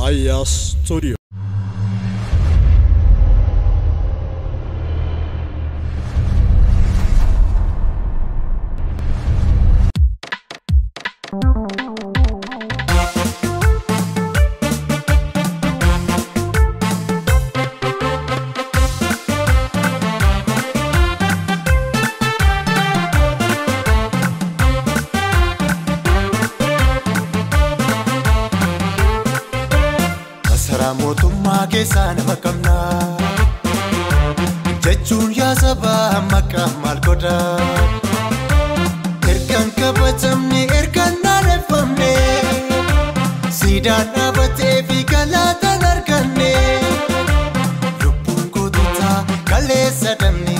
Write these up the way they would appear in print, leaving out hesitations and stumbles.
Raayyaa Studio. Mootummaa keessaa nama qabnaa jechuun yaa sabaa maqaa maal godhaa ergaan kabajamne ergaan naaneffamne siidaan dhaabatee fi galaataan arganne lubbuun goototaa kaleessa damne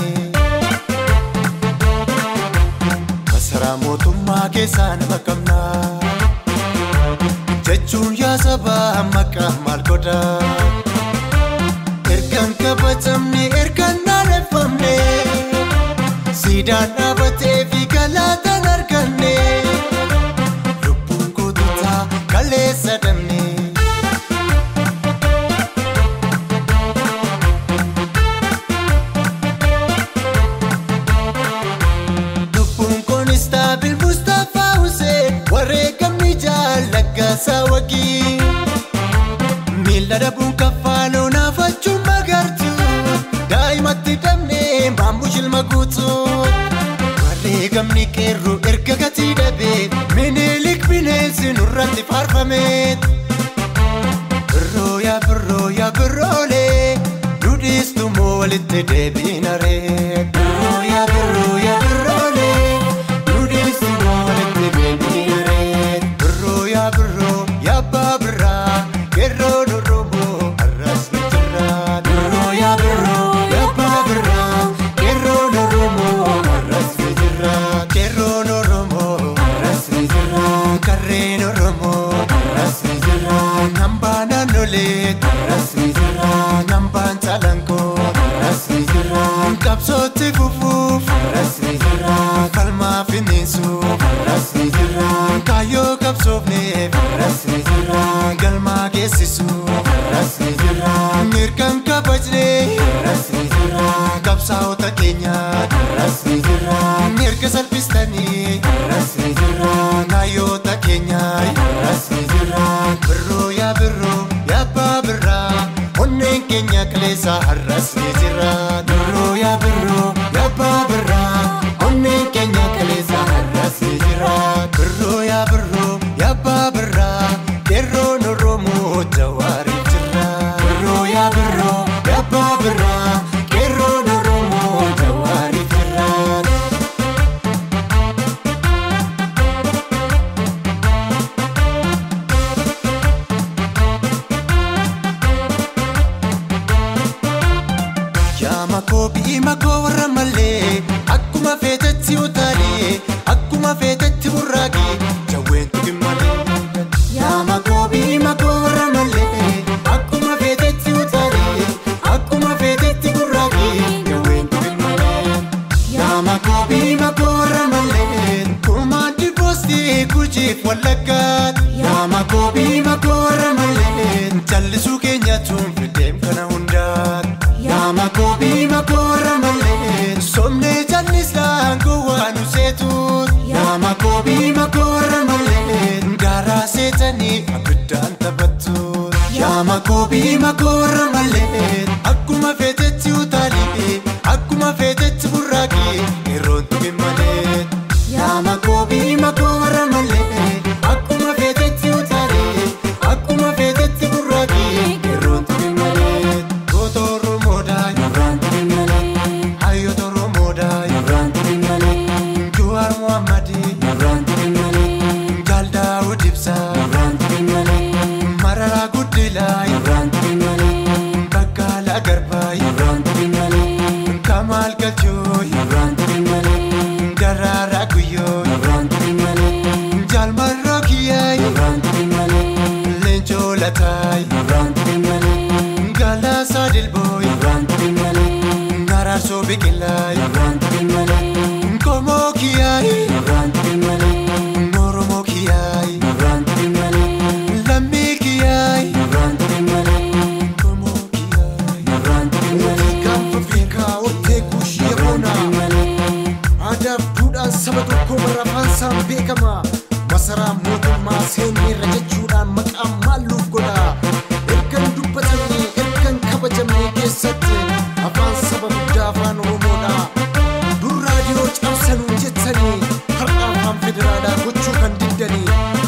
masaraa mootummaa keessaa nama qabnaa. Jechuun yaa sabaa maqaa maal godhaa ergaan kabajamne ergaan naaneffamne siidaan dhaabatee fi galaataan arganne lubbuun goototaa kaleessa damne. Lubbuun Koonistaabil Mustaphaa Hussein wareegamni jaallaggasaa wagii miila dhabuun kaffaaloo naafachuun magartuu daa'imatti dhabnee maammu shilma guutuu wareegamni qeerroo erga gatii dhabee Minilik bineensi nurratti faarfame. Birroo yaa birroo yaa birroolee duudhiistu moo walitti deebiinaree. Birroo yaa birroo yaa birroolee duudhiistu moo walitti deebiinaree. Birroo yaa birroo yaa abbaa birraa qeerroon Oromoo har'as ni jira. Birroo yaa birroo yaa abbaa birraa qeerroon Oromoo har'as ni jira. Qeerroon Oromoo har'as ni jira. Qarreen Oromoo har'as ni jira. Nambaa naannolee har'as ni jira. Nambaan Calanqoo har'as ni jira. Qabsootti fufuuf har'as ni jira. Falmaa finiinsuuf har'as ni jira. Kaayyoo qabsoofneef har'as ni jira. Galmaa geessisuuf har'as ni jira. Mirgaan kabajnee har'as ni jira. Qabsaa'ota keenya har'as ni jira. Mirga salphistanii har'as ni jira. Naayyoota keenya har'as ni jira. Birroo yaa birroo yaa abbaa birraa onneen keenya kaleessa har'as ni jira. Birroo yaa birroo yaa abbaa birraa onneen keenya kaleessa har'as ni jira. Birroo yaa birroo yaa abbaa birraa qeerroon Oromoo Jawaariif jira. Birroo yaa birroo yaa abbaa birraa qeerroon Oromoo Jawaariif jira. Yaa makoo bi'i makoo warra malee akkuma feetetti utaalee akkuma feetetti burraaqee jawween tuqin malee. Yaa makoo bi'i makoo warra malee akkuma feetetti utaalee akkuma feetetti burraaqee jawween tuqin malee. Yaa makoo bi'i makoo warra malee kumaandi poostii Gujiif Wallaggaatti. Yaa makoo bi'i makoo warra malee callisuu keenya tuunfideem kana hundaatti. Yaa makoo bi'i makoo warra malee somnee jallisaan gowwaa nu seetuut. Yaa makoo bi'i makoo warra malee garaa seetanii abiddaan taphattuut. Yaa makoo bi'i makoo warra malee akkuma feetetti utaalee akkuma feetetti burraaqee qeerroon tuqin malee. Yaa makoo bi'i makoo warra malee akkuma feetetti utaalee akkuma feetetti burraaqee qeerroon tuqin malee. Goota Oromoodhaa Nurraan tuqin malee. Hayyoota Oromoodhaa Nurraan tuqin malee. Jawaar Mohammadii Nurraan tuqin malee. Jaal Daawud Ibsaa Nurraan tuqin malee. Mararaa Guddinaa Nurraan tuqin malee. Baqqalaa Garbaa Nurraan tuqin malee. Kamaal Galchoo Nurraan tuqin malee. Daraaraa Guyyoo Nurraan tuqin malee. Jaal Marroo Kiyyaa Nurraan tuqin malee. Leencoo Lataa Nurraan tuqin malee. Galaasaa Dilboo Nurraan tuqin malee. Araarsoo Biqilaa Nurraan tuqin malee. Qomoo Kiyyaa Nurraan tuqin malee. Oromoo Kiyyaa Nurraan tuqin malee. Lammii Kiyyaa.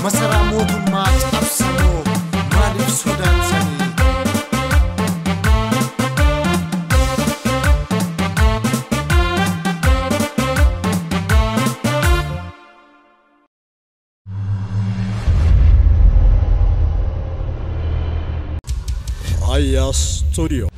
Masaraa mootummaa cabsamoo maaliif sodaatanii? Aya Studio.